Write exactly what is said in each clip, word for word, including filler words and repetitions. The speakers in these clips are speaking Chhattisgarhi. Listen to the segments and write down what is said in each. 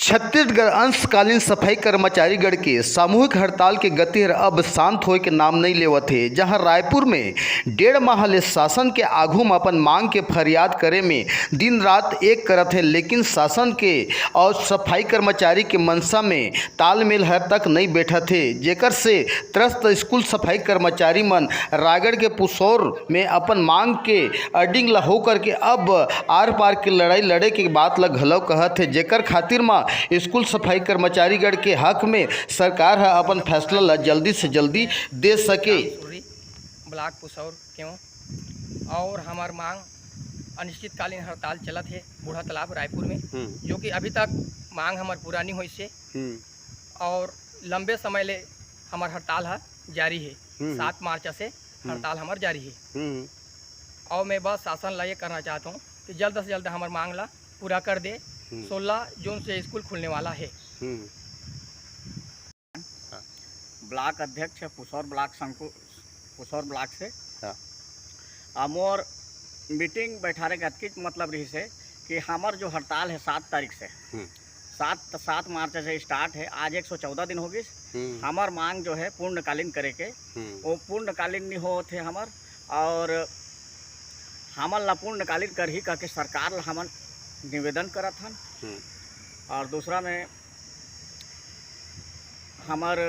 छत्तीसगढ़ अंशकालीन सफाई कर्मचारीगण के सामूहिक हड़ताल के गति हर अब शांत होए के नाम नइ लेवत हे, जहां रायपुर में डेढ़ माह ले शासन के आघू म अपन मांग के फरियाद करे में दिन रात एक करत हे, लेकिन शासन के और सफाई कर्मचारी के मंशा में तालमेल हर तक नइ बैठत हे, जेकर से त्रस्त स्कूल सफाई कर्मचारी मन रायगढ़ के पुसौर में अपन मांग के अडिंग ला होकर के अब आर पार के लड़ाई लड़े के बात ला घलो कहत हे, जेकर खातिर म स्कूल सफाई कर्मचारीगण के हक में सरकार ह अपन फैसला ला जल्दी से जल्दी दे सके। रामसुरी, ब्लॉक पुसौर क्यों, और हमार मांग अनिश्चितकालीन हड़ताल चलत हे बूढ़ा तालाब रायपुर में, हम्म। जो कि अभी तक मांग हमार पूरा नहीं होइस हे हम्म। और लंबे समय ले हमार हड़ताल ह जारी हे। हम्म। सात मार्च से हम्म। हड़ताल हमार जारी हे। हम्म। और मैं बस शासन ला ये करना चाहता हूँ कि जल्द से जल्द हमार मांग ला पूरा कर दे। हम्म। सोलह जून से स्कूल खुलने वाला है। हम्म। हाँ। ब्लॉक अध्यक्ष है पुसौर ब्लॉक संकु-, पुसौर ब्लॉक से। हाँ। आ, मोर मीटिंग बैठारे के अतकीच मतलब रहिस हे कि हमर जो हड़ताल है सात तारीख से, हम्म। सात, सात मार्च से स्टार्ट है, आज एक सौ चौदह दिन हो गिस। हम्म। हमर मांग जो है पूर्णकालीन करे के, हम्म। वो पूर्णकालीन नहीं होत है हमर, और हमन ला पूर्णकालीन करही कह के सरकार ला हमन निवेदन करत हन। हम्म। और दूसरा में हमर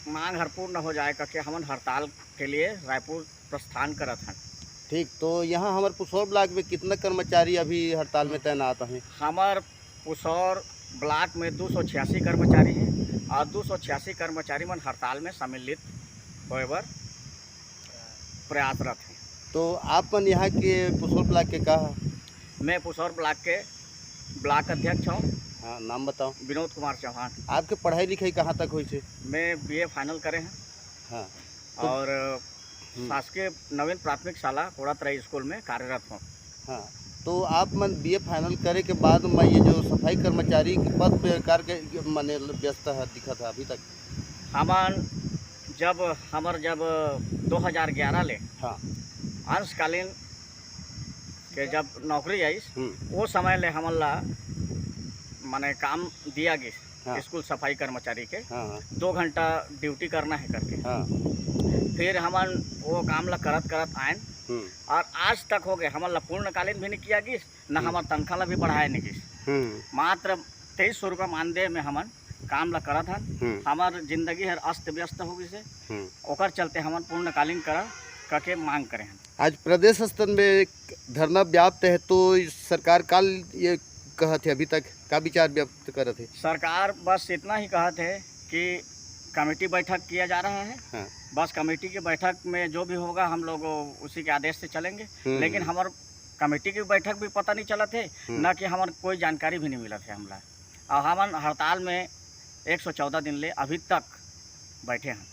मांग हर पूर्ण हो जाए कह के हमन हड़ताल के लिए रायपुर प्रस्थान करत हन। ठीक, तो यहाँ हमर पुसौर ब्लॉक में कितना कर्मचारी अभी हड़ताल में तैनात हैं? हमर पुसौर ब्लॉक में दो सौ छियासी कर्मचारी हैं और दो सौ छियासी कर्मचारी मन हड़ताल में सम्मिलित होए बर प्रयासरत हैं। तो आप मन यहाँ के पुसौर ब्लॉक के का? मैं पुसौर ब्लॉक के ब्लॉक अध्यक्ष हूँ। हाँ, नाम बताओ। विनोद कुमार चौहान। आपके पढ़ाई लिखाई कहाँ तक होइस हे? मैं बीए फाइनल करे हैं। हाँ। तो और हम्म। शासकीय नवीन प्राथमिक शाला कोड़ातराई स्कूल में कार्यरत हूँ। हाँ, तो आप मन बीए फाइनल करे के बाद में ये जो सफाई कर्मचारी के पद पे कार्य के माने व्यस्त है दिखत है अभी तक? हमन जब, हमर जब दो हज़ार ग्यारह ले हाँ। अंशकालीन के जब नौकरी आइस, हम्म। वो समय ले हमन ला माने काम दिया गिस हाँ। स्कूल सफाई कर्मचारी के, हाँ, हाँ। दो घंटा ड्यूटी करना है करके। हाँ। फिर हमन वो काम ला करत करत आयन हम्म। और आज तक हो गए, हमन ला पूर्णकालीन भी नहीं किया गिस, न हम्म। हमर तनख्वाह ला भी बढ़ाए नहीं गिस। हम्म। मात्र तेईस सौ रुपया मानदेय में हमन काम ला करत हन। हम्म। हमर जिंदगी हर अस्त व्यस्त हो गिस हे। हम्म। ओकर चलते हमन पूर्णकालीन करा कके मांग करे हन। आज प्रदेश स्तर में एक धरना व्याप्त है, तो सरकार का ये कहत है, अभी तक का विचार व्यक्त करत है? सरकार बस इतना ही कहत है कि कमेटी बैठक किया जा रहा है। हाँ। बस कमेटी की बैठक में जो भी होगा हम लोग उसी के आदेश से चलेंगे। हम्म। लेकिन हमर कमेटी की बैठक भी पता नहीं चलत है, हम्म। ना कि हमर कोई जानकारी भी नहीं मिलत है हमला। और हमन हड़ताल में एक सौ चौदह दिन ले अभी तक बैठे हैं।